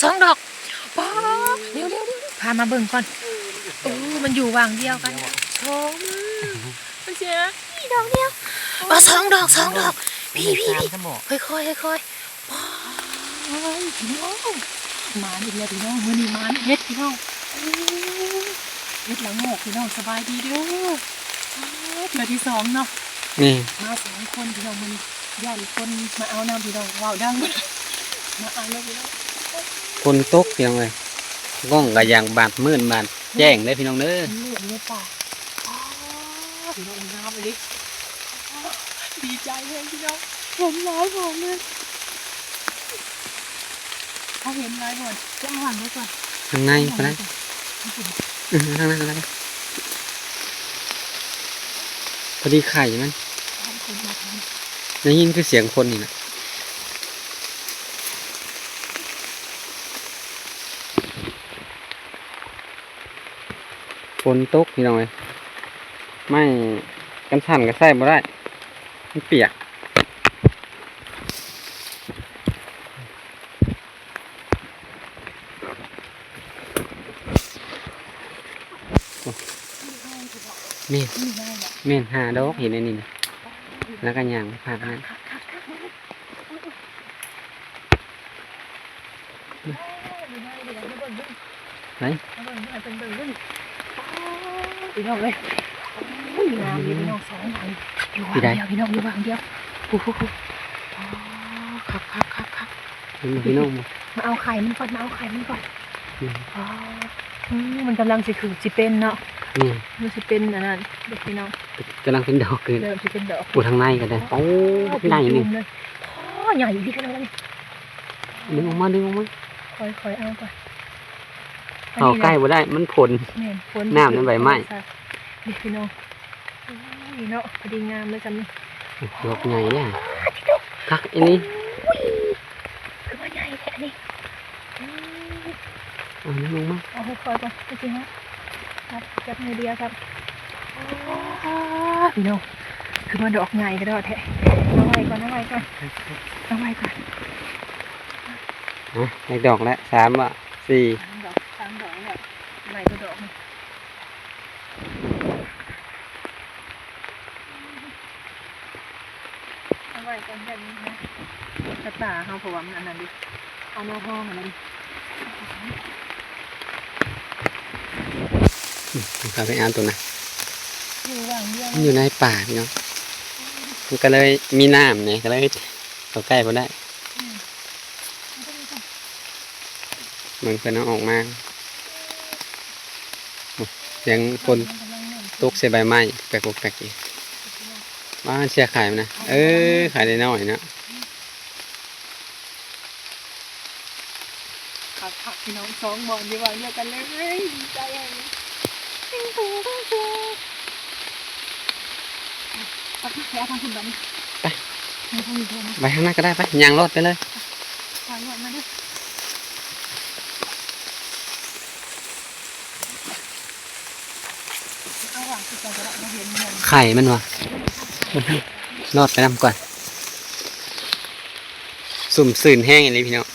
ສອງດອກ. ປ້າ ເດວໆ ພາມາເບິ່ງກ່ອນ. ໂອ້ ມັນຢູ່ຫວ່າງດຽວກັນ. ສອງ ມັນຊິ ນີ້ດອກດຽວ. ອໍ ສອງດອກ ສອງດອກ. ພີ່ ພີ່ ພີ່ ຄ່ອຍໆ ຄ່ອຍໆ. ປ້າ ພີ່ນ້ອງ ມາອີກແລ້ວພີ່ນ້ອງ. ມື້ນີ້ມາເຫັດພີ່ນ້ອງ. ໂອ້ ເຫັດລະໂງກພີ່ນ້ອງ. ສະບາຍດີເດີ. ເທື່ອທີສອງເນາະ. ນີ້ ມາສອງຄົນພີ່ນ້ອງມື້ນີ້. ຢ້ານຄົນມາເອົານຳພີ່ນ້ອງ. ເວົ້າດັງ ມາເອົາເລີຍພີ່ນ້ອງ. ຝົນຕົກພີ່ນ້ອງເອີຍ. ກ້ອງກໍຢາກບາດມືດບາດແຈ້ງເດີພີ່ນ້ອງເດີ. ມືດຢູ່ໃນປ່າ. ອ້າ ພີ່ນ້ອງ ງາມອີ່ຫຼີ. ດີໃຈແຮງພີ່ນ້ອງ. ເຫັນຫຼາຍບ່ອນເລີຍ. ເຮົາເຫັນຫຼາຍບ່ອນ. ເອົາຫວ່າງໄວ້ກ່ອນ. ທາງໃນກໍໄດ້. ເອົາຫວ່າງໄວ້ກ່ອນ. ອື ທາງນັ້ນກໍໄດ້. ພໍດີໄຂ່ມັນ. ໄດ້ຍິນຄືສຽງຄົນນີ້ນະ. ຝົນຕົກພີ່ນ້ອງເອີຍ. ໄມ້ກັນສັ່ນກໍໃຊ້ບໍ່ໄດ້ ມັນປຽກ. ແມ່ນ ແມ່ນ ຫ້າດອກ ເຫັນອັນນີ້ນະ. ແລ້ວກໍຍ່າງຜ່ານນັ້ນ. ໄປ ເບິ່ງ ເບິ່ງ ເບິ່ງ ເບິ່ງ ພີ່ນ້ອງເອີຍ. ໂອ້ຍ ງາມເດ້ພີ່ນ້ອງ. ສອງອັນ ຢູ່ຫວ່າງດຽວ ພີ່ນ້ອງ ຢູ່ຫວ່າງດຽວ. ໂອ້ໂຫ ຄັກໆໆໆ. ເຫັນບໍ່ພີ່ນ້ອງ? ມາເອົາໄຂ່ມັນກ່ອນ ມາເອົາໄຂ່ມັນກ່ອນ. ອືມ ອໍ ອືມ ມັນກຳລັງຊິຄື ຊິເປັນເນາະ. ອືມ ມັນຊິເປັນອັນນັ້ນເດ້ພີ່ນ້ອງ. ກຳລັງເປັນດອກຂຶ້ນ. ເລີ່ມຊິເປັນດອກ. ໂອ້ ທາງໃນກໍໄດ້. ອໍ ໂອ້ ໃຫຍ່ນີ້. ອໍ ໃຫຍ່ອີ່ຫຼີພີ່ນ້ອງ. ດຶງອອກມາ ດຶງອອກມາ. ຄ່ອຍໆເອົາກ່ອນ. ເຂົ້າໃກ້ບໍ່ໄດ້ ມັນຝົນ. ແມ່ນ ຝົນ ນ້ຳໃນໃບໄມ້. ນີ້ພີ່ນ້ອງ. ໂອ້ຍເນາະ ພໍດີງາມເລີຍຊ່ຳນີ້. ດອກໃຫຍ່ເດ້. ຄັກອີ່ຫຼີ. ໂອ້ຍ ຄືວ່າໃຫຍ່ແທ້ນີ້. ອືມ ເອົາມັນລົງມາ. ເອົາຄ່ອຍໆກ່ອນ ມັນຊິຮອດ. ຈັບ ຈັບມືດຽວຄັບ. ອ້າ ພີ່ນ້ອງ ຄືວ່າດອກໃຫຍ່ກະດອກແທ້. ເອົາໄວ້ກ່ອນ ເອົາໄວ້ກ່ອນ ເອົາໄວ້ກ່ອນ. ອ່ະ ໄດ້ດອກແລ້ວ ສາມບໍ່ ສີ່ ສາມດອກ ສາມດອກແລ້ວ. ໄດ້ກະດອກນີ້. ເອົາໄວ້ກ່ອນ ຢ້ານມັນຫາ ກະຕາເຮົາ ເພາະວ່າມັນອັນນັ້ນເດ້ ເອົາໜໍ່ຮອງອັນນັ້ນ. ອືມ ເຂົ້າໄປອ່ານໂຕນະ ຢູ່ຫວ່າງດຽວ ມັນຢູ່ໃນປ່າພີ່ນ້ອງ ມັນກະເລີຍມີນ້ຳແດ່ ກະເລີຍເຂົ້າໃກ້ບໍ່ໄດ້. ອືມ ເບິ່ງເພິ່ນເອົາອອກມາ. ໂອ້ ສຽງຝົນຕົກໃສ່ໃບໄມ້ແປກໆ ປອກແປກອີກ. ວ່າມັນເສຍໄຂ່ມັນນະ. ເອີ ໄຂ່ນ້ອຍໆເນາະ. ຄັກໆ ພີ່ນ້ອງ ສອງບ່ອນຢູ່ຫວ່າງດຽວກັນເລີຍ. ດີໃຈແຮງ. ໄປ ໄປເອົາທາງພຸ້ນບາດນີ້. ໄປ ໄປທາງນີ້ແທນນະ. ໄປທາງນັ້ນກະໄດ້ ໄປ ຍ່າງລອດໄປເລີຍ. ຍ່າງລອດມາເດີ. ໄຂ່ມັນຫວາ ລອດໄປນຳກ່ອນ. ຊຸ່ມຊື່ນແຮງອີ່ຫຼີພີ່ນ້ອງ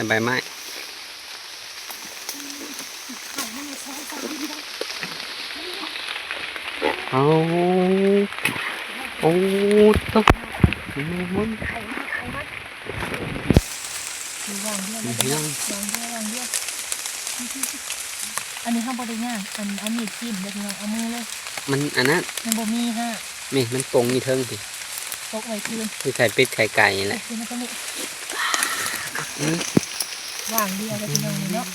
ໃບໄມ້. ເອົາ ໂອ້ ໂຕ ໄຂ່ມັນ ໄຂ່ມັນ. ຢູ່ຫວ່າງດຽວເລີຍ ຫວ່າງດຽວ ຫວ່າງດຽວ. ອັນນີ້ເຮົາບໍ່ໄດ້ຍ່າງ ອັນ ເອົາມີດຈິ້ມເດີພີ່ນ້ອງ ເອົາມືເລີຍ. ມັນອັນນັ້ນ ມັນບໍ່ມີຮາກ. ນີ້ມັນປົງຢູ່ເທິງພີ້ ປົກໄວ້ຄືນ ຄືໄຂ່ເປັດໄຂ່ໄກ່ນີ້ແຫຼະ. ຄືນມາຕົງນີ້ ຫວ່າງດຽວເດີພີ່ນ້ອງນີ້ເນາະ.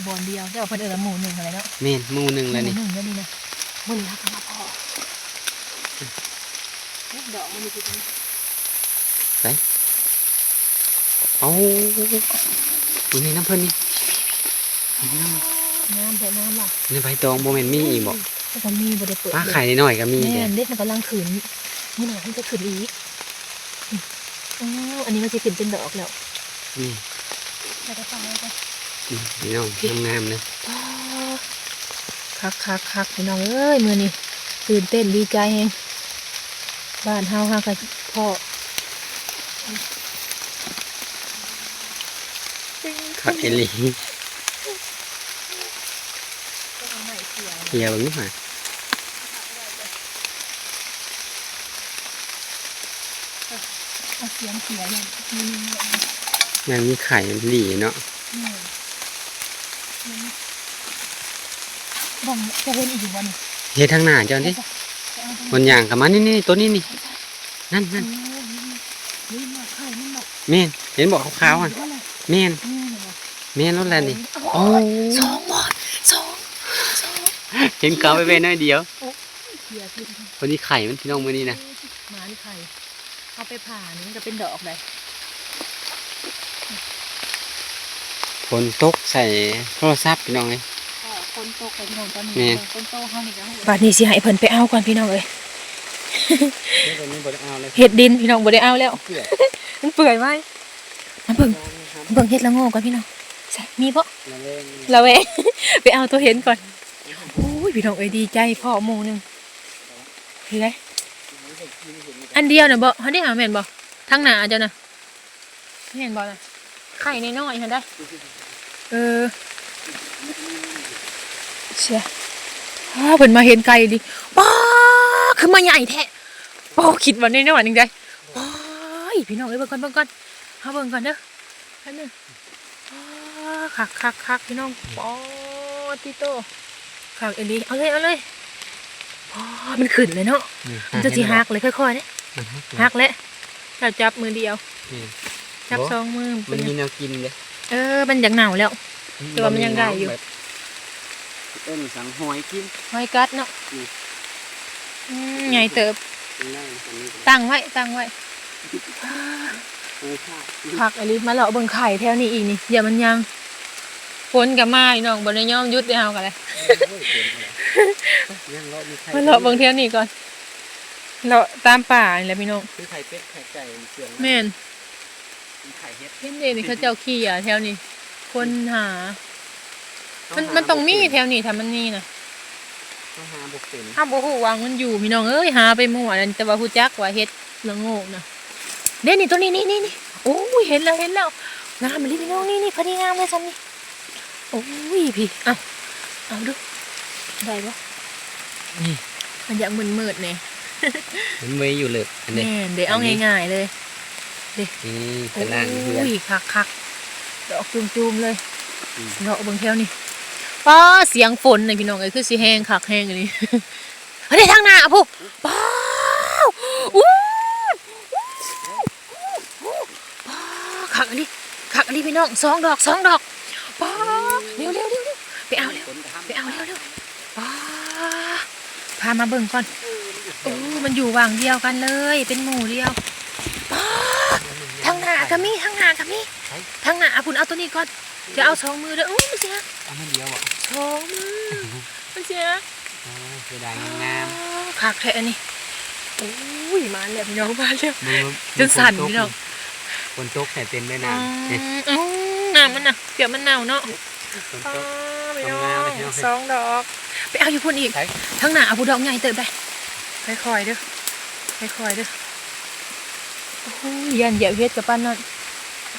ບ່ອນດຽວ ແຕ່ວ່າເພິ່ນເອີ້ນວ່າໝູ່ໜຶ່ງຫັ້ນແຫຼະເນາະ. ແມ່ນ ໝູ່ໜຶ່ງແຫຼະນີ້ ໝູ່ໜຶ່ງເດີນີ້ນະ. ມື້ນີ້ເຮົາກະມາພໍ້ ເອີ ດອກມັນຢູ່ທີ່ ໃສ ເອົາ ນີ້ນຳເພິ່ນນີ້ ງາມແທ້ ງາມວ່າ. ໃນໃບຕອງບໍ່ແມ່ນມີອີກບໍ່? ມັນກະມີ ບໍ່ໄດ້ເປີດ. ປາ ໄຂ່ນ້ອຍກະມີ. ແມ່ນເດ້ ມັນກຳລັງຂຶ້ນ ມື້ໜ້າມັນຈະຂຶ້ນອີກ. ໂອ້ ອັນນີ້ມັນຊິຂຶ້ນເປັນດອກແລ້ວ. ນີ້ ແລ້ວກະປາໄວ້ກ່ອນ. ນີ້ພີ່ນ້ອງ ງາມໆເດີ. ຄັກໆໆ ພີ່ນ້ອງເອີຍ ມື້ນີ້ຕື່ນເຕັ້ນດີໃຈແຮງ. ບ້ານເຮົາຫາກະພໍ້. ຜັກອີ່ຫຼີ ເຫຍເບິ່ງດູຫາ ເອົາສຽງເສຍ ຍັງມີໄຂ່ດີເນາະ. ແມ່ນ ເບິ່ງ ຈະເຫັນອີກຢູ່ບໍ່ນີ້? ເຫັນທາງໜ້າເຈົ້ານີ້ ເອົາຊະ ໄປເອົາທາງ ມັນຍ່າງເຂົ້າມາ ນີ້ໆ ໂຕນີ້ນີ້ ເອົາຊະ ນັ້ນໆ ເອີ ນີ້ໆ ນີ້ມາໄຂ່ມັນເນາະ. ແມ່ນ ເຫັນບໍ່ຂາວໆຫັ້ນ? ແມ່ນ ແມ່ນໂລດແຫຼະນີ້. ໂອ້ ໂອ້ ສອງບໍ່ ສອງ ສອງ ເຫັນຂາວແວ່ໆໜ້ອຍດຽວ. ໂອ້ ເສຍພິດ ພໍດີໄຂ່ມັນພີ່ນ້ອງມື້ນີ້ນະ ໝານໄຂ່. ເອົາໄປຜ່ານີ້ມັນກໍເປັນດອກໄດ໋. ຝົນຕົກໃສ່ໂທລະສັບພີ່ນ້ອງເອີຍ. ເອີ ຝົນຕົກໄປພີ່ນ້ອງຕອນນີ້. ແມ່ນ ຝົນຕົກເຮົານີ້ກໍ ບາດນີ້ຊິໃຫ້ເພິ່ນໄປເອົາກ່ອນພີ່ນ້ອງເອີຍ. ເຮັດອັນນີ້ບໍ່ໄດ້ເອົາເລີຍ ເຮັດດິນພີ່ນ້ອງ ບໍ່ໄດ້ເອົາແລ້ວ ເປື່ອຍ ມັນເປື່ອຍໄວ. ມາເບິ່ງ ເບິ່ງເຫັດລະໂງກ່ອນພີ່ນ້ອງ ໃສ ມີບໍ່? ລະແວງ ລະແວງ ໄປເອົາໂຕເຫັນກ່ອນ. ໂອ້ຍ ພີ່ນ້ອງເອີຍ ດີໃຈພໍ້ໝູ່ໜຶ່ງ. ເຫັນໄດ໋ ອັນດຽວນະບໍ່? ຫັ້ນເດ້ ແມ່ນບໍ່? ທາງໜ້າເຈົ້ານະ ແມ່ນບໍ່ນະ? ໄຂ່ນ້ອຍໆຫັ້ນໄດ໋. ເອີ ເຊຍ ອ້າ ເພິ່ນມາເຫັນໄກ່ອີ່ຫຼີ. ປ້າ ຄືມາໃຫຍ່ແທ້. ໂອ້ ຄິດວ່ານ້ອຍໆໜຶ່ງໄດ໋. ໂອ້ຍ ພີ່ນ້ອງເອີຍ ເບິ່ງກ່ອນ ເບິ່ງກ່ອນ ເຮົາເບິ່ງກ່ອນເດີ ແປັບໜຶ່ງ. ອໍ ຄັກໆໆ ພີ່ນ້ອງ. ອໍ ຕິໂຕ ຄັກອີ່ຫຼີ. ເອົາເລີຍ ເອົາເລີຍ. ອໍ ມັນຂຶ້ນເລີຍເນາະ. ນີ້ ມັນຈະຊິຫັກເລີຍ ຄ່ອຍໆເດ້. ມັນຫັກເລີຍ ຫັກແລ້ວ. ເຈົ້າຈັບມືດຽວ. ນີ້ ຈັບສອງມື. ບໍ່ ມັນມີແນວກິນເດ້. ເອີ ມັນຢາກເນົ່າແລ້ວ ອືມ ແຕ່ວ່າມັນຍັງໄດ້ຢູ່. ບໍ່ມີນ້ຳແບບ ເອີ້ນສັງ ຫອຍກິນ ຫອຍກັດເນາະ. ນີ້ ອືມ ໃຫຍ່ເຕີບ. ຕັ້ງໄວ້ ຕັ້ງໄວ້. ເອີ ຄັກ ຄັກອີ່ຫຼີ. ມາເລາະເບິ່ງໄຂ່ແຖວນີ້ອີກນີ້ ຢ່າມັນຍ່າງ. ຝົນກໍມາພີ່ນ້ອງ ບໍ່ໄດ້ຍອມຢຸດເດ້ເຮົາກໍໄດ້. ໂອ້ຍ ຝົນກໍໄດ້ ຍັງເລາະມີໄຂ່ ມາເລາະເບິ່ງແຖວນີ້ກ່ອນ ເລາະຕາມປ່ານີ້ແຫຼະພີ່ນ້ອງ. ຄືໄຂ່ເປັດໄຂ່ໄກ່ເຊື່ອງ. ແມ່ນ ມີໄຂ່ເຫັດ ເຫັນເດ້ນີ້ ເຂົາເຈົ້າເຂົ້ຍແຖວນີ້ ຄົ້ນຫາ. ມັນ ມັນຕ້ອງມີແຖວນີ້ ຖ້າມັນມີນະ. ເຮົາຫາບໍ່ເປັນ ເຮົາບໍ່ຮູ້ວ່າມັນຢູ່ພີ່ນ້ອງເອີຍ. ຫາໄປໝົດ ແຕ່ວ່າຮູ້ຈັກວ່າເຫັດລະໂງກນະ. ເດ້ນີ້ ໂຕນີ້ ນີ້ ນີ້ ນີ້. ໂອ້ຍ ເຫັນແລ້ວ ເຫັນແລ້ວ. ງາມອີ່ຫຼີພີ່ນ້ອງ. ນີ້ ນີ້ ພໍດີງາມເລີຍຊ່ຳນີ້. ໂອ້ຍ ພີ້ ເອົາ ເອົາດູ ໄດ້ບໍ່? ນີ້ ມັນຢາກມືດໆແດ່. ມັນເມື່ອຍຢູ່ເລີກ ອັນນີ້. ແມ່ນເດ້ ເອົາງ່າຍໆເລີຍເດ້. ນີ້ ໂອ້ຍ ຄັກໆ ດອກຈູມໆເລີຍ. ອືມ ເລາະເບິ່ງແຖວນີ້. ປ້າ ສຽງຝົນນີ້ພີ່ນ້ອງເອີຍ ຄືຊິແຮງຄັກແຮງອີ່ຫຼີ. ອັນນີ້ທາງໜ້າພຸ້ນ. ປ້າ ອູ້ ປ້າ ຄັກອີ່ຫຼີ ຄັກອີ່ຫຼີພີ່ນ້ອງ. ສອງດອກ ສອງດອກ. ປ້າ ເລັວໆ ໄປເອົາເລັວ ໄປເອົາເລັວໆ. ປ້າ ພາມາເບິ່ງກ່ອນ. ໂອ້ ມັນຢູ່ຫວ່າງດຽວກັນເລີຍ ເປັນໝູ່ດຽວ. ປ້າ ທາງໜ້າກໍມີ ທາງໜ້າກໍມີ. ທາງໜ້າພຸ້ນ. ເອົາໂຕນີ້ກ່ອນ ຢ່າເອົາສອງມືເດີ. ໂອ້ ມັນຊິຫັກ. ເອົາມືດຽວບໍ? ສອງມື ມັນຊິຫັກ. ໂອ້ຍ ເສຍດາຍງາມໆ. ອໍ ຄັກແທ້ອັນນີ້. ໂອ້ຍ ມາແລ້ວພີ່ນ້ອງ ມາແລ້ວ. ເບິ່ງໆ ຈົນສັ່ນພີ່ນ້ອງ. ຝົນຕົກໃສ່ເຕັມເລີຍນ້ຳ. ອືມ ນ້ຳມັນນະ ເກືອບມັນເນົ່າເນາະ. ຝົນຕົກ ອໍ ພີ່ນ້ອງ ງາມໆເລີຍພີ່ນ້ອງ. ສອງດອກ. ໄປເອົາຢູ່ພຸ້ນອີກ. ທາງໜ້າເອົາຜູ້ດອກໃຫຍ່ເຕີບໄດ໋. ຄ່ອຍໆເດີ ຄ່ອຍໆເດີ. ໂອ້ຍ ຢ້ານຢຽບເຫັດກະປານນັ້ນ.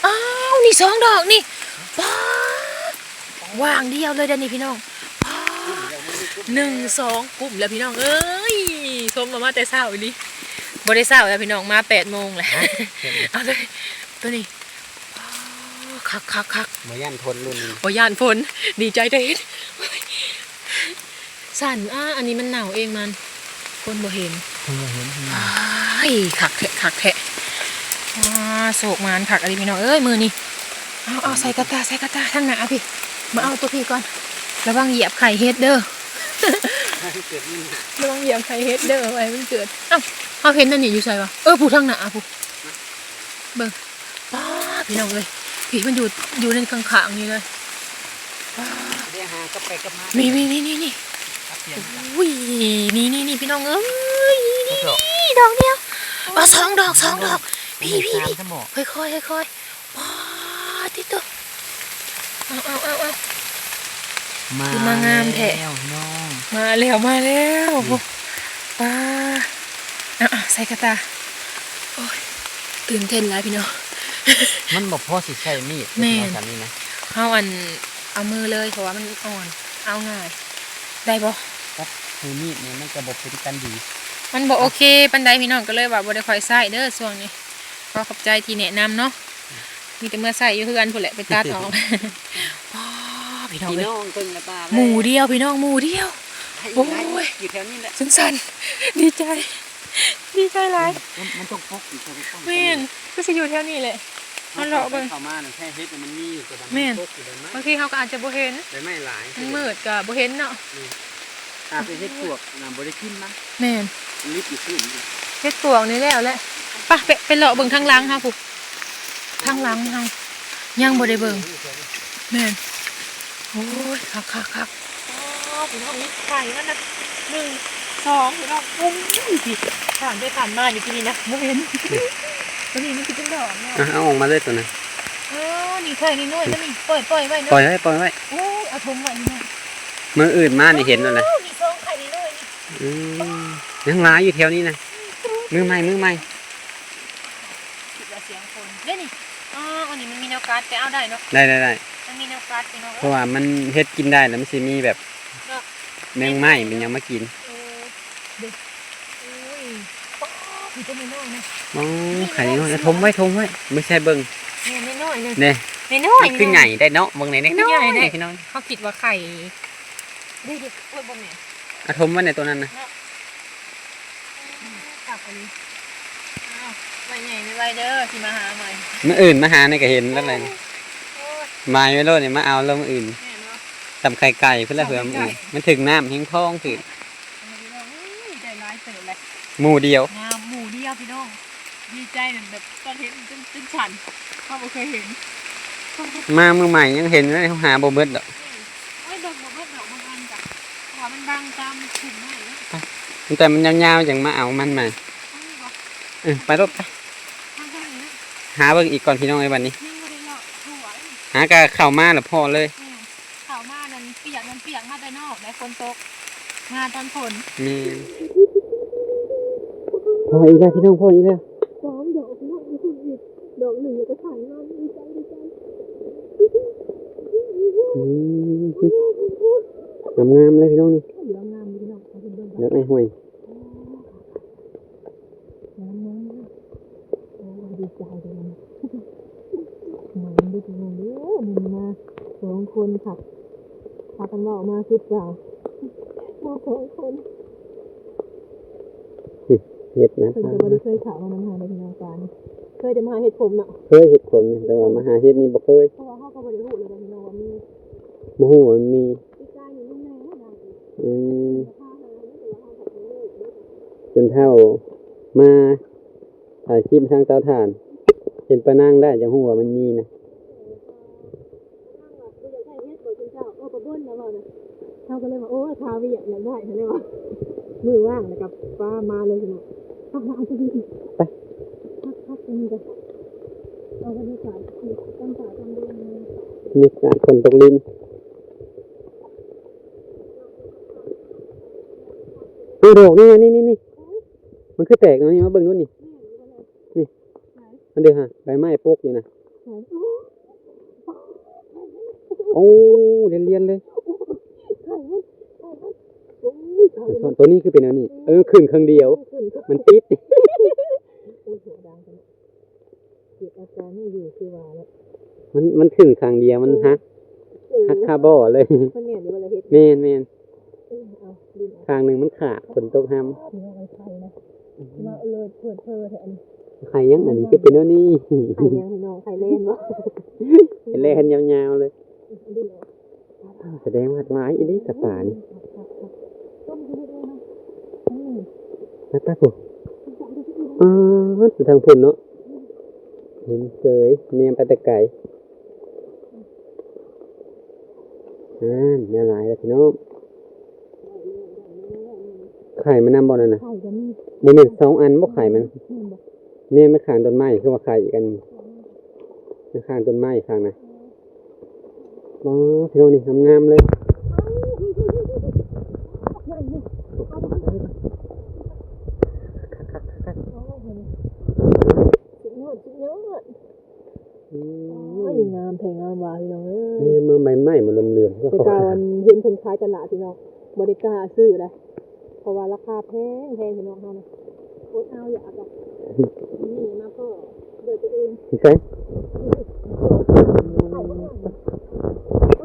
ອ້າວ ນີ້ສອງດອກນີ້. ປ້າ ຫວ່າງດຽວເລີຍເດ້ນີ້ພີ່ນ້ອງ. ປ້າ ໜຶ່ງ ສອງ ກຸ້ມແລ້ວພີ່ນ້ອງເອີຍ. ຊົມວ່າມາແຕ່ເຊົ້າອີ່ຫຼີ. ບໍ່ໄດ້ເຊົ້າແລ້ວພີ່ນ້ອງ ມາແປດໂມງແລ້ວ. ເອົາເລີຍ ໂຕນີ້. ປ້າ ຄັກໆໆ. ບໍ່ຢ້ານຝົນລຸ້ນນີ້ ບໍ່ຢ້ານຝົນ ດີໃຈແຕ່ເຫັນ. ໂອ້ຍ ສັ່ນ. ອາ ອັນນີ້ມັນເນົ່າເອງມັນ ຄົນບໍ່ເຫັນ ຄົນບໍ່ເຫັນ. ອ້າຍ ຄັກແທ້ ຄັກແທ້. ອາ ໂຊກໝານຄັກອີ່ຫຼີພີ່ນ້ອງເອີຍ ມື້ນີ້. ເອົາ ເອົາ ໃສ່ກະຕ່າ ໃສ່ກະຕ່າ. ທາງໜ້າພີ່ ມາເອົາຕົວພີ້ກ່ອນ. ລະວັງຢຽບໄຂ່ເຫັດເດີ ລະວັງຢຽບໄຂ່ເຫັດເດີ ໄວ້ມັນເກີດ. ເອົ້າ ເຮົາເຫັນອັນນີ້ຢູ່ໃສວະ? ເອີ ຜູ້ທາງໜ້າຜູ້ ເບິ່ງ. ປ້າ ພີ່ນ້ອງເອີຍ ພີ້ ມັນຢູ່ ຢູ່ໃນຂ້າງໆນີ້ເລີຍ. ປ້າ ໄດ້ຫາກັບໄປກັບມາ. ນີ້ໆໆໆ ໂອ້ຍ ນີ້ໆໆ ພີ່ນ້ອງເອີຍ ນີ້ດອກດຽວ. ອໍ ສອງດອກ ສອງດອກ. ພີ້ໆໆ ຄ່ອຍໆ ຄ່ອຍໆ. ປ້າ ຕິໂຕ ເອົາໆໆໆ ມາ ຄືມາງາມແທ້ ພີ່ນ້ອງ. ມາແລ້ວ ມາແລ້ວ. ນີ້ ປ້າ ເອົາໆ ໃສ່ກະຕ່າ. ໂອ້ຍ ຕື່ນເຕັ້ນຫຼາຍພີ່ນ້ອງ. ມັນບໍ່ພໍຊິໃຊ້ມີດ. ແມ່ນ ເຮັດແນວຊັ້ນນີ້ນະ. ເຮົາອັນ ເອົາມືເລີຍ ເພາະວ່າມັນອ່ອນ ເອົາງ່າຍ ໄດ້ບໍ່? ກັບມືມີດນີ້ມັນກໍບໍ່ເປັນກັນດີ ມັນບໍ່ໂອເຄປານໃດພີ່ນ້ອງ ກໍເລີຍວ່າບໍ່ໄດ້ຄ່ອຍໃຊ້ເດີຊ່ວງນີ້. ຂໍຂອບໃຈທີ່ແນະນຳເນາະ ມີແຕ່ເມືອໃຊ້ຢູ່ເຮືອນພຸ້ນແຫຼະ ໄປຕັດອອກ. ອໍ ພີ່ນ້ອງເອີຍ ພີ່ນ້ອງເບິ່ງລະຕາ ໝູ່ດຽວພີ່ນ້ອງ ໝູ່ດຽວ. ໂອ້ຍ ຢູ່ແຖວນີ້ແຫຼະ ສັນໆ ດີໃຈ ດີໃຈຫຼາຍ. ມັນ ມັນຕ້ອງປົກຢູ່ແຖວນີ້ ແມ່ນ ຄືຊິຢູ່ແຖວນີ້ແຫຼະ. ເຮົາເລາະເບິ່ງ ເຂົ້າມານັ້ນແທ້ ເຫັດມັນມີຢູ່ ແຕ່ວ່າມັນ ແມ່ນ ຕົກຢູ່ໃບໄມ້ ບາງທີເຮົາກໍອາດຈະບໍ່ເຫັນ ໃບໄມ້ຫຼາຍ ມັນມືດກໍບໍ່ເຫັນເນາະ. ອືມ ຖ້າເປັນເຫັດປວກນະ ບໍ່ໄດ້ກິນມັນ ແມ່ນ ມັນລິບຢູ່ພື້ນ. ເຫັດປວກນີ້ແລ້ວແຫຼະ ໄປ ໄປ ໄປເລາະເບິ່ງທາງຫຼັງເຮົາພຸ້ນ ທາງຫຼັງເຮົາຍັງບໍ່ໄດ້ເບິ່ງ. ແມ່ນ ໂອ້ຍ ຄັກໆໆ. ອໍ ພີ່ນ້ອງ ນີ້ໄຂ່ມັນນະ ໜຶ່ງ ສອງ ພີ່ນ້ອງ. ໂອ້ຍ ຜ່ານໄປຜ່ານມາຢູ່ທີ່ນີ້ນະ ບໍ່ເຫັນ ຕົວນີ້ມັນຊິເປັນດອກເນາະ. ອ່ະ ເອົາອອກມາເລີຍຕົວນັ້ນ. ອໍ ນີ້ໄຂ່ນ້ອຍໆ ຕົວນີ້ ປ່ອຍ ປ່ອຍໄວ້ເນາະ ປ່ອຍໄວ້ ປ່ອຍໄວ້. ໂອ້ຍ ເອົາຖົມໄວ້ພີ່ນ້ອງ ມື້ອື່ນມານີ້ເຫັນໂລດແຫຼະ. ໂອ້ ມີສອງໄຂ່ນ້ອຍໆ ນີ້ ອືມ ຍັງຫຼາຍຢູ່ແຖວນີ້ນະ ມື້ໃໝ່ ມື້ໃໝ່. ຄິດວ່າສຽງຄົນເດ້ນີ້. ອໍ ອັນນີ້ມັນມີແນວກັດ ໄປເອົາໄດ້ເນາະ. ໄດ້ໆໆ ມັນມີແນວກັດພີ່ນ້ອງ ເພາະວ່າມັນເຮັດກິນໄດ້ ແລ້ວມັນຊິມີແບບ ເນາະ ແມງໄມ້ແມ່ນຫຍັງມາກິນ. ເອີ ເດ້ ໂອ້ຍ ປ້າ ມີແຕ່ນ້ອຍໆ ນະ. ອໍ ໄຂ່ນ້ອຍ ຖົມໄວ້ ຖົມໄວ້ ບໍ່ໃຊ່ເບິ່ງ ແມ່ນນ້ອຍໆ ເດ້ ນ້ອຍໆ ມັນຄືໃຫຍ່ໄດ້ເນາະ ເບິ່ງໃນນ້ອຍໆ ພີ່ນ້ອງ. ເຮົາຄິດວ່າໄຂ່ ເດ້ໆ ໂອ້ຍ ບໍ່ແມ່ນ ອະຖົມໄວ້ໃນຕົວນັ້ນນະ ເນາະ. ອືມ ຄັກອີ່ຫຼີ. ອ້າວ ໄວ້ໃຫຍ່ໄວໆເດີ ຊິມາຫາໃໝ່ ມື້ອື່ນມາຫານີ້ກໍເຫັນແລ້ວແຫຼະ. ໂອ້ຍ ໝາຍໄວ້ໂລດນີ້ ມາເອົາໂລດມື້ອື່ນ. ແມ່ນບໍ່? ສ່ຳໄຂ່ໄກ່ພຸ້ນແຫຼະ ສ່ຳໄຂ່ໄກ່ ເພື່ອມື້ອື່ນ ມັນຖືກນ້ຳແຮງພອງຂຶ້ນ. ໂອ້ຍ ໄດ້ຫຼາຍເຕີບແຫຼະ ໝູ່ດຽວ ງາມ ໝູ່ດຽວພີ່ນ້ອງ. ດີໃຈນັ້ນແບບຕອນເຫັນຈົນ ຈົນສັ່ນ ເຮົາບໍ່ເຄີຍເຫັນ ມາມື້ໃໝ່ຍັງເຫັນຢູ່ເລີຍ ເຮົາຫາບໍ່ເບິດດອກ. ອືມ ໂອ້ຍ ເບິ່ງບໍ່ເບິດດອກ ບາງອັນກະ ເພາະວ່າມັນບັງຕາມພຸ່ນໄມ້ເນາະ. ໄປ ຕັ້ງແຕ່ມັນຍາວໆ ຈັ່ງມາເອົາມັນໃໝ່. ເອົານີ້ບໍ່? ເອີ ໄປໂລດໄປ ທາງທາງນີ້ນະ. ຫາເບິ່ງອີກກ່ອນພີ່ນ້ອງເອີຍ ບັດນີ້ ຍັງບໍ່ໄດ້ເລາະທົ່ວເລີຍ ຫາກະເຂົ້າມາແລ້ວພໍ້ເລີຍ. ອືມ ເຂົ້າມານັ້ນປຽກ ນັ້ນປຽກ ມາແຕ່ນອກໄດ໋ ຝົນຕົກ ມາຕອນຝົນ. ແມ່ນ ພໍ້ອີກແລ້ວພີ່ນ້ອງ ພໍ້ອີກແລ້ວ ສອງດອກເນາະ. ຢູ່ພຸ້ນອີກດອກໜຶ່ງ ແລ້ວກໍໄຂ່ມາ ດີໃຈ ດີໃຈ. ອືມ ງາມໆ ເລີຍພີ່ນ້ອງນີ້ ດອກງາມພີ່ນ້ອງ ເອົາຂຶ້ນເບິ່ງກ່ອນ ດອກໄອ້ຫ້ວຍ. ງາມໆ ໂອ້ຍ ດີໃຈເດ້ ມັນ ມັນໄດ້ກິນເດ້ ມື້ນີ້ມາສອງຄົນ ພາກັນເວົ້າມາສຶກສາ ມາສອງຄົນ. ເຫັດນະ ເພິ່ນກໍບໍ່ໄດ້ເຄີຍເຂົ້າມານຳເຮົາເດ້ພີ່ນ້ອງ ປ່ານີ້ ເຄີຍແຕ່ມາຫາເຫັດຂົມເນາະ. ເຄີຍເຫັດຂົມ ແຕ່ວ່າມາຫາເຫັດນີ້ບໍ່ເຄີຍ ເພາະວ່າເຮົາກໍບໍ່ໄດ້ຮູ້ເລີຍເດ້ພີ່ນ້ອງວ່າມີ ບໍ່ຮູ້ວ່າມັນມີ. ປີກາຍນີ້ລຸງແນງນະ ອືມ ພາຫາຢູ່ ແຕ່ວ່າເຮົາກໍບໍ່ຮູ້ເດ້ ຈົນເຖົ້າມາຖ່າຍຄລິບທາງເຕົາຖ່ານ ເຫັນປານາງໄດ້ຈັ່ງຮູ້ວ່າມັນມີນະ. ເອີ ປານາງວ່າບໍ່ຢາກໄດ້ເຫັດບໍ່ ເຈົ້າ ເອີ ປາບົນນະເວົ້ານະ. ເຮົາກໍເລີຍວ່າ ໂອ້ຍ ຄາວຽກ ຢາກໄດ້ ເຮົາເລີຍວ່າ ມື້ວ່າງແລ້ວກໍປາມາເລີຍພີ່ນ້ອງ. ໄປ ພັກໆ ຕົງນີ້ກໍ ເອົາບັນຍາກາດຕາມປ່າຕາມດົງ ບັນຍາກາດຝົນຕົກລິນ. ເອົາດອກນີ້ ນີ້ ນີ້ ນີ້ ມັນຄືແຕກແນວນີ້ ມາເບິ່ງດູນີ້ ນີ້ ອັນເດຫະ ໃບໄມ້ປົກຢູ່ນະ. ໂອ້ ລຽນໆ ເລີຍ ໂຕນີ້ຄືເປັນແນວນີ້ ເອີ ຂຶ້ນເຄິ່ງດຽວ ມັນຕິດ. ໂອ້ຍ ເສຍງດັງ ເກັບອາການນີ້ຢູ່ຄືວ່າແຫຼະ ມັນ ມັນຂຶ້ນຂ້າງດຽວ ມັນ ເອີ ຫັກ ເອີ ຄາບໍ່ເລີຍ ມັນແມ່ນຢູ່ບໍ່ລະເຫັດ ແມ່ນໆ ເອີ ເອົາ ດິນອອກ ຂ້າງໜຶ່ງມັນຂາດ ຝົນຕົກຮຳ ພີ່ນ້ອງເອີຍ ໄຂ່ນະ ມາເລີດເພີດເພີແທ້ອັນນີ້ ໄຂ່ຫຍັງອັນນີ້ ຄືເປັນແນວນີ້ ໄຂ່ຫຍັງພີ່ນ້ອງ ໄຂ່ແລນບໍ່ ໄຂ່ແລນຍາວໆ ເລີຍ ເອົາດິນອອກ. ສະແດງວ່າຫຼາຍອີ່ຫຼີສັດປ່ານີ້ ໄປໆ ພຸ້ນ ອືມ ຢູ່ທາງພຸ້ນເນາະ ເຫັນເສີຍ ແນມໄປແຕ່ໄກ ອ່າ ແນວຫຼາຍແລ້ວພີ່ນ້ອງ. ໄຂ່ມັນນຳບໍ່ນັ້ນນະ ໄຂ່ກໍມີ ບໍ່ແມ່ນສອງອັນບໍ່ໄຂ່ມັນ ແມ່ນບໍ່ ແນມໄປຂ້າງຕົ້ນໄມ້ ຄືວ່າໄຂ່ອີກອັນ ຂ້າງຕົ້ນໄມ້ຂ້າງນະ. ອໍ ພີ່ນ້ອງນີ້ງາມໆ ເລີຍ ສຸດຍອດ ສຸດຍອດ ອືມ ໂອ້ຍ ງາມແທ້ງາມວ່າພີ່ນ້ອງເອີຍ ນີ້ມາໃໝ່ໆ ມາເຫຼື້ອມໆ ແຕ່ກ່ອນເຫັນເພິ່ນຂາຍຕະຫຼາດພີ່ນ້ອງ ບໍ່ໄດ້ກ້າຊື້ໃດ ເພາະວ່າລາຄາແພງໆ ພີ່ນ້ອງເຮົານະ ອົດເອົາຢາກອະ ນີ້ມາພໍ້ດ້ວຍຕົວເອງ ໃສ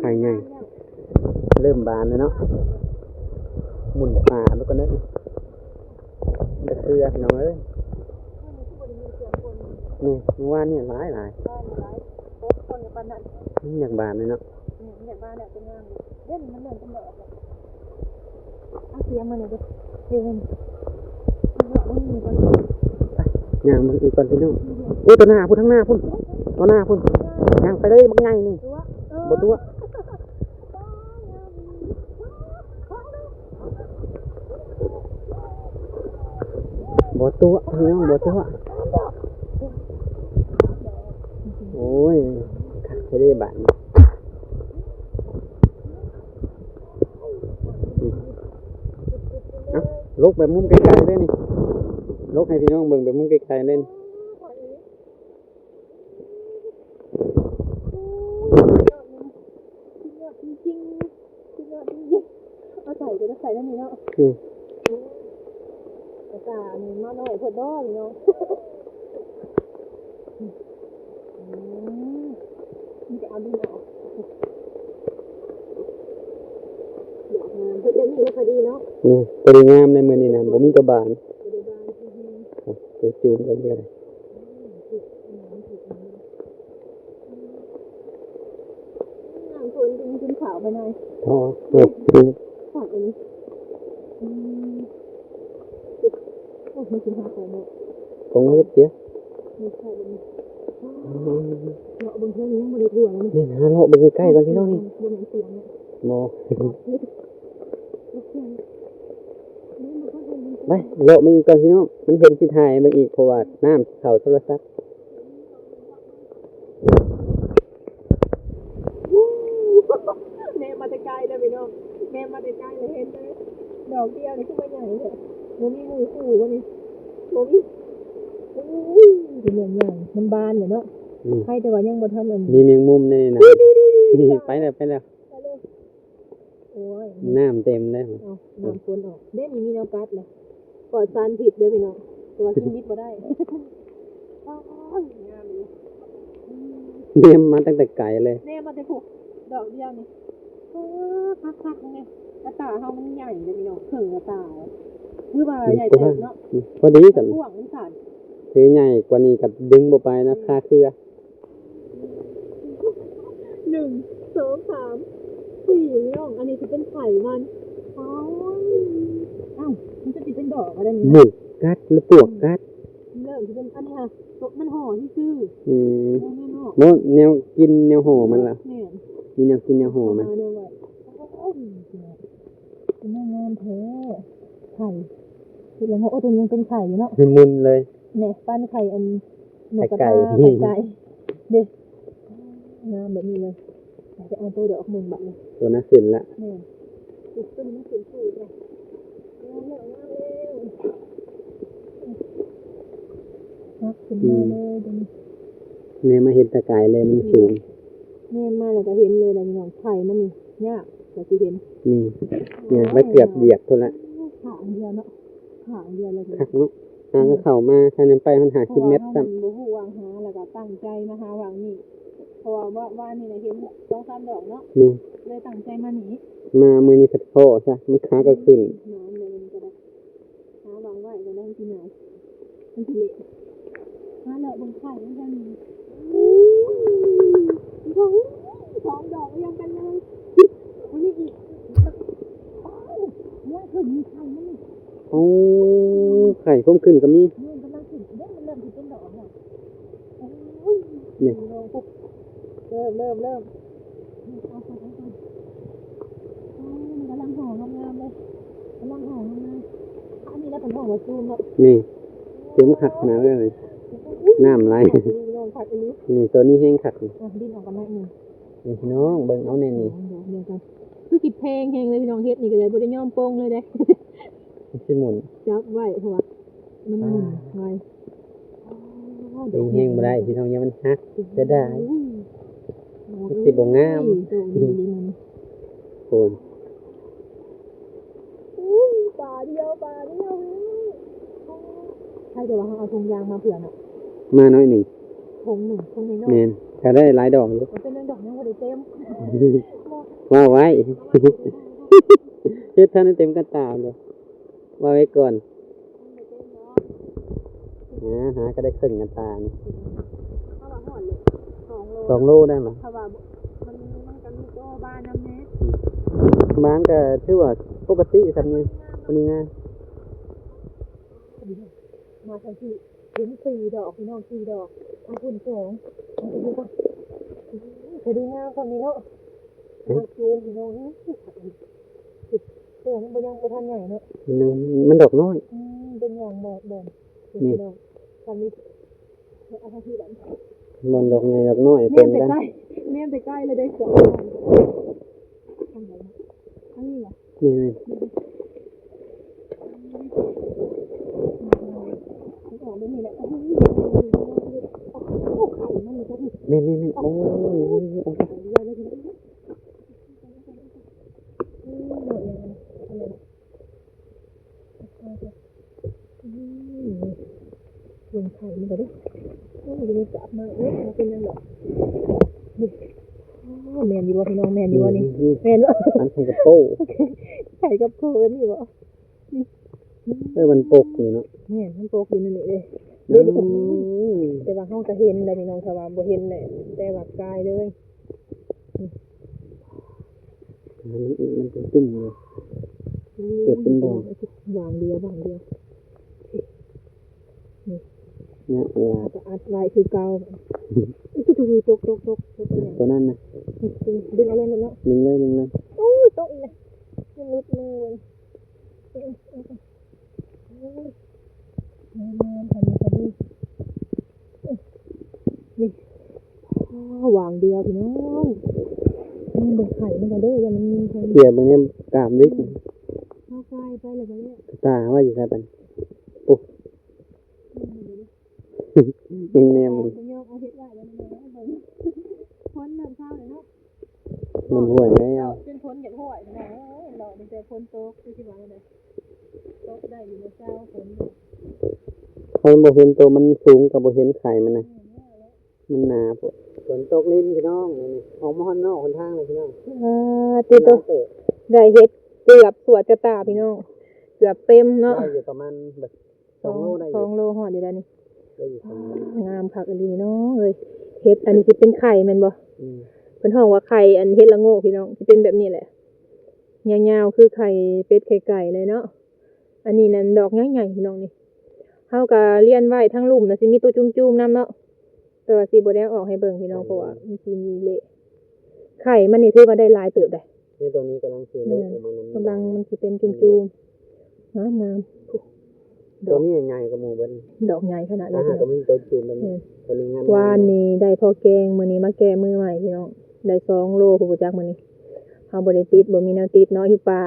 ໄຂ່ໃຫຍ່ ເລີ່ມບານແລ້ວເນາະ ໝຸ່ນປາໄປກ່ອນເດີ. ດອກເຄືອພີ່ນ້ອງເອີຍ ນີ້ ມື້ວານນີ້ຫຼາຍໆ ມັນຢາກບານເລີຍເນາະ ນີ້ມັນຢາກບານແລ້ວ ເປັນງາມເດ້ ເດ ນີ້ມັນເລີ່ມເປັນດອກແລ້ວ ເອົາສຽງມາແດ່ເດ້ ເອີ ໄປ ຍ່າງເບິ່ງອີກກ່ອນພີ່ນ້ອງ ໂອ້ ຕໍ່ໜ້າພຸ້ນ ທາງໜ້າພຸ້ນ ຕໍ່ໜ້າພຸ້ນ ຍ່າງໄປເລີຍ ບັກໃຫຍ່ນີ້ ຕົວະ ເອີ ບໍ່ຕົວະ ບໍ່ຕົວະ ພີ່ນ້ອງ ບໍ່ຕົວະ ໂອ້ຍ ຄັກແທ້ເດ້ບາດນີ້ ເອົ້າ ຫຼົບແບບມຸມໄກໆເລີຍນີ້ ຫຼົບໃຫ້ພີ່ນ້ອງເບິ່ງແບບມຸມໄກໆເລີຍນີ້. ສຸດຍອດເລີຍ ສຸດຍອດເລີຍ ສຸດຍອດຈິງໆ ສຸດຍອດຈິງໆ ເອົາໃສ່ກໍໄດ້ໃສ່ແນວນີ້ເນາະ ອືມ ອາກາດນີ້ມາໜ້ອຍໂພດບໍ່ພີ່ນ້ອງ ອືມ ມີແຕ່ເອົາດິນອອກ ເພິ່ນຈະມີລະຄະດີເນາະ ອືມ ພໍດີງາມໃນມື້ນີ້ນະ ບໍ່ມີຕົວບານ ບໍ່ໄດ້ບານ ໄປຈູມກັນກໍໄດ້ ນ້ຳຝົນຈຶ່ງຂຶ້ນຂາວໄປໜ້ອຍ ອໍ ເອີ ຂາວອັນນີ້ ອືມ ໂອ້ ມັນຊິຫາໄປເນາະ ກົງເຮັດເສຍ ນີ້ຂາວອັນນີ້ ອືມ ເນາະ ເບິ່ງເທື່ອນີ້ຍັງບໍ່ໄດ້ທົ່ວເນາະ ນີ້ຫາເລາະເບິ່ງໃກ້ໆກ່ອນພີ່ນ້ອງນີ້ ບໍ່ແມ່ນສຽງເນາະ ບໍ່ ໄປ ເລາະມາອີກກ່ອນພີ່ນ້ອງ ມັນເຫັນຊິຖ່າຍເບິ່ງອີກ ເພາະວ່ານ້ຳເຂົ້າໂທລະສັບ ແນມມາແຕ່ໄກເລີຍພີ່ນ້ອງ ແນມມາແຕ່ໄກເລີຍເຫັນເລີຍ ດອກດຽວນີ້ຄືວ່າໃຫຍ່ແທ້ ບໍ່ມີໝູ່ຄູ່ບໍ່ນີ້ ບໍ່ມີ ໂອ້ຍ ເປັນເລື່ອງໃຫຍ່ ມັນບານແລ້ວເນາະ ອືມ ໃຜແຕ່ວ່າຍັງບໍ່ທັນອັນ ມີແມງມຸມໃນນັ້ນ ໄປແລ້ວ ໄປແລ້ວ ໄປເລີຍ ໂອ້ຍ ນ້ຳເຕັມເລີຍ ເອົາ ນ້ຳຝົນອອກ ເດ ນີ້ມີແນວກັດເລີຍ ປອດສານພິດເດີພີ່ນ້ອງ ແຕ່ວ່າກິນດິບບໍ່ໄດ້ ໂອ້ຍ ງາມເລີຍ ແນມມາຕັ້ງແຕ່ໄກເລີຍ ແນມມາແຕ່ພຸ້ນ ດອກດຽວນີ້ ເອີ ຄັກໆ ນີ້ ກະຕ່າເຮົາມັນໃຫຍ່ເດ້ພີ່ນ້ອງ ເຄິ່ງກະຕ່າ ຫຼືວ່າໃຫຍ່ເຕີບເນາະ ອືມ ພໍດີຊັ້ນ ກວ້າງມັນສັ້ນ ຄືໃຫຍ່ກວ່ານີ້ກະດຶງບໍ່ໄປນະ ອືມ ຄາເຄືອ ໜຶ່ງ ສອງ ສາມ ສີ່ ພີ່ນ້ອງ ອັນນີ້ຊິເປັນໄຂ່ມັນ ອ້າວ ອ້າວ ມັນຄືຊິເປັນດອກອັນນີ້ ໝູກັດ ຫຼືປວກກັດ ເລີ່ມຊິເປັນ ອັນນີ້ຫະ ໂຕມັນຫໍ່ຊື່ໆ ອືມ ບໍ່ແມ່ນຫອ ບໍ່ ແນວກິນແນວຫໍ່ມັນລະ ແມ່ນ ມີແນວກິນແນວຫໍ່ມັນ ຫາແນວໄວ້ ໂອ້ຍ ເປັນແນວງາມແທ້ ໄຂ່ ເຮັດແລ້ວ ໂອ້ ຕົວນີ້ຍັງເປັນໄຂ່ຢູ່ເນາະ ໝຸ່ນເລີຍ ແນ່ ປານໄຂ່ອັນ ນົກກະຕາ ໄຂ່ໄກ່ ໄຂ່ໄກ່ເດ້ ງາມແບບນີ້ເລີຍ ໄປເອົາໂຕດອກໜຶ່ງບາດນີ້ ໂຕນັ້ນຂຶ້ນລະ ແມ່ນ ອີກຕົວໜຶ່ງມັນຂຶ້ນຊູດລະ ງາມແລ້ວ ງາມແລ້ວ ຮັກຂຶ້ນມາເລີຍ ອືມ ຕົວນີ້ ແນມມາເຫັນແຕ່ໄກເລີຍ ມັນສູງ ແນມມາແລ້ວກໍເຫັນເລີຍລະພີ່ນ້ອງ ໄຂ່ມັນນີ້ຍາກກວ່າຊິເຫັນ ນີ້ ຍ່າງໄປເກືອບຢຽບພຸ້ນລະ ຂ້າງດຽວເນາະ ຂ້າງດຽວເລີຍ ຄັກເນາະ ຫາກໍເຂົ້າມາ ຖ້າຍັງໄປຮອດຫ້າສິບແມັດຊ້ຳ ເພາະວ່າເຮົາບໍ່ຮູ້ຫວ່າງຫາ ແລ້ວກໍຕັ້ງໃຈມາຫາຫວ່າງນີ້ ເພາະວ່າວານນີ້ນະເຫັນສອງສາມດອກເນາະ ນີ້ ເລີຍຕັ້ງໃຈມານີ້ ມາມື້ນີ້ພັດພໍ້ຊະ ມັນຫາກໍຂຶ້ນ ໜານເລີຍ ມັນກໍໄດ້ ຫາຫວ່າງໄວ້ກໍໄດ້ ມັນຊິຫຍັງ ມັນຊິເລະ ຫາເລາະເບິ່ງໄຂ່ມັນທາງນີ້ ໂອ້ຍ ສອງດອກລຽງກັນເລີຍ ມັນມີອີກ ໂອ້ຍ ເລື່ອງຂຶ້ນມີໄຂ່ມັນນີ້ ໂອ້ ໄຂ່ພົມຂຶ້ນກໍມີ ນີ້ກຳລັງຂຶ້ນເດ້ ມັນເລີ່ມຊິເປັນດອກແລ້ວ ໂອ້ຍ ນີ້ ເລີ່ມ ເລີ່ມ ເລີ່ມ ເອົາກ່ອນ ເອົາກ່ອນ ໂອ້ ມັນກຳລັງຫໍ່ງາມໆເລີຍ ກຳລັງຫໍ່ງາມໆ ອັນນີ້ລະເພິ່ນຮ້ອງວ່າຊູມເນາະ ນີ້ ເປັນຄັກຂະໜາດເລີຍ ນ້ຳຫຼາຍ ນີ້ນ້ອງຄັກອີ່ຫຼີ ນີ້ ໂຕນີ້ແຮງຄັກ ອ່ະ ດິນອອກກັນໜ້ອຍໜຶ່ງ ນີ້ພີ່ນ້ອງເບິ່ງເອົາແນ່ນີ້ ດຽວກັນ ຄືຊິແພງແຮງເລີຍພີ່ນ້ອງ ເຮັດນີ້ກໍເລີຍບໍ່ໄດ້ຍອມປົງເລີຍເດ້ ມັນຊິໝຸ່ນ ຈັບໄວ້ ເພາະວ່າມັນໝຸ່ນໄວ ອ່າ ດຶງແຮງບໍ່ໄດ້ພີ່ນ້ອງ ຢ້ານມັນຫັກ ເສຍດາຍ ໂອ້ຍ มันสิบ่งาม โอ้ย โตดีๆ มัน โอ้ย อุ้ย ปลาเดียว ปลาเดียว ใครจะว่าเอาถุงยางมาเผื่อน่ะ มาน้อยหนึ่ง ถุงหนึ่ง ถุงน้อยๆ แม่น ก็ได้หลายดอกอยู่ มันเป็นดอกยังบ่ได้เต็ม ว่าไว้ เฮ็ดทันได้เต็มกระตาเลย ว่าไว้ก่อน หา หาก็ได้ครึ่งกระตานี่ ถ้าว่าฮอดเลย สองโล สองโลได้เหรอ ถ้าว่าบ่ มัน มันก็มีโตบ้านนำแน่ บ้านก็ถือว่าปกติครับนี่ คนนี้งาน มาทางที่ เห็นสี่ดอก พี่น้อง สี่ดอก เอาคุณสอง เอาไปดูก่อน พอดีงามคำนี้เนาะ เอ๊ะ มาซูมพี่น้อง เฮ้ย เออ มันบ่ยังบ่ทันใหญ่เนาะ มัน มันดอกน้อย อืม เป็นอย่างบอกแบบ นี่ พี่น้อง คำนี้ เอาทางที่แบบ มันดอกใหญ่ดอกน้อย แน ปน มแต่ กัน ใกล้ แนมแต่ใกล้เลยได้สองอัน ทางไหนนะ ทางนี้เหรอ นี่ นี่ มันออกแบบนี้แหละ โอ้โห ไข่มันเลยครับ แม่นๆๆ โอ้ย โอ้ย ไข่เยอะเลยทีเดียว อืม อืม เบิ่งไข่มันก็เด้ โอ้ย มันจับมา เอ้ย มันเป็นหยังดอก นี่ โอ้ แม่นอยู่บ่พี่น้อง แม่นอยู่บ่นี่ อืม แม่นบ่ อันไข่กับโป้ ไข่กับโป้แบบนี้บ่ เออ มันปกอยู่เนาะ แม่น มันปกอยู่นั่นนี่เด้ อืม แต่ว่าเฮาก็เห็นแหละพี่น้อง ถ้าว่าบ่เห็นแหละ แต่ว่ากายเลย มัน มันเป็นตุ่มเลย เกิดเป็นบ่อ วางเดียว วางเดียว เนี่ย แล้วก็อัดไว้คือเก่า ตก ตก ตก ตก ตัวนั้นนะ ดึงเอาเลยเนาะ ดึงเลย ดึงเลย โอ้ย ตกอีกแล้ว มันหลุดมือเว้ย โอ้ย งามๆ คันนี้ คันนี้ นี่ อ้าว วางเดียวพี่น้อง นี่เบิ่งไข่มันก่อนเด้อ ว่ามันมีไข่ เขี่ยเบิ่งนี่กล้ามวิก เอาไข่ไปแล้วบ่แล้ว ตาว่าอยู่ไสบัดนี้ ปุ๊บ ยังแนมอยู่ บ่ยอมเอาเฮ็ดไว้แล้วมันบ่เบิ่ง พ้นน้ำเช้าเลยเนาะ มันห้วยแล้ว จนพ้นจากห้วยพี่น้องเอ้ย รอตั้งแต่พ้นตก คือสิว่าจั่งใด ตกได้อยู่มื้อเช้าพ้น เฮาบ่เห็นตัวมันสูงก็บ่เห็นไข่มันนะ แม่นแล้ว มันหนาโพด ฝนตกลิ้นพี่น้อง นี่ ออกมาฮอดนอกหนทางเลยพี่น้อง อ่า ติโต ได้เห็ดเกือบสวดกระตาพี่น้อง เกือบเต็มเนาะ ได้อยู่ประมาณแบบ สองโลได้อยู่ สองโลฮอดอยู่แล้วนี่ ได้อยู่สองโล งามคักอีหลีเนาะเอ้ย เห็ดอันนี้สิเป็นไข่แม่นบ่ อืม เพิ่นฮ้องว่าไข่อันเห็ดละโงกพี่น้อง สิเป็นแบบนี้แหละ ยาวๆ คือไข่เป็ดไข่ไก่เลยเนาะ อันนี้นั่นดอกใหญ่ๆ พี่น้องนี่ เฮาก็เรียนไว้ทั้งลุ่มน่ะสิมีตัวจุ่มๆ นำเนาะ แต่ว่าสิบ่ได้เอาออกให้เบิ่งพี่น้อง เพราะว่ามันสิเละ ไข่มันนี่ถือว่าได้หลายเติบได้ นี่ตัวนี้กำลังสิ แม่น ออกมา กำลังมันสิเป็นจุ่มๆ งามๆ ตัวนี้ใหญ่กว่าหมู่เบิด ดอกใหญ่ขนาดเลย อ่า ก็มีตัวจุ่มมัน แม่น ตัวนี้งามๆ วานนี้ได้พอแกง มื้อนี้มาแก้มือใหม่พี่น้อง ได้สองโล ผู้บ่จักมื้อนี้ เฮาบ่ได้ติด บ่มีแนวติดเนาะ อยู่ป่า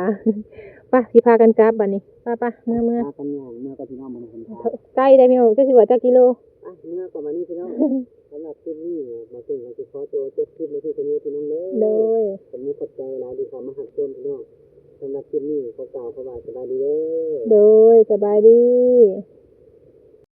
ไป สิพากันกลับบัดนี้ ไปๆ เมือๆ พากันย่างเมือกับพี่น้องมื้อนี้ ไกลได้พี่น้อง จักสิว่าจักกิโล อ่ะ เมือประมาณนี้พี่น้อง สำหรับคลิปนี้บ่าวเก่งก็สิขอตัวจบคลิปไว้เพียงเท่านี้พี่น้องเด้อ โดย ขอบคุณขอบใจหลายที่เข้ามารับชมพี่น้อง สำหรับคลิปนี้ขอกล่าวคำว่าสบายดีเด้อ โดย สบายดี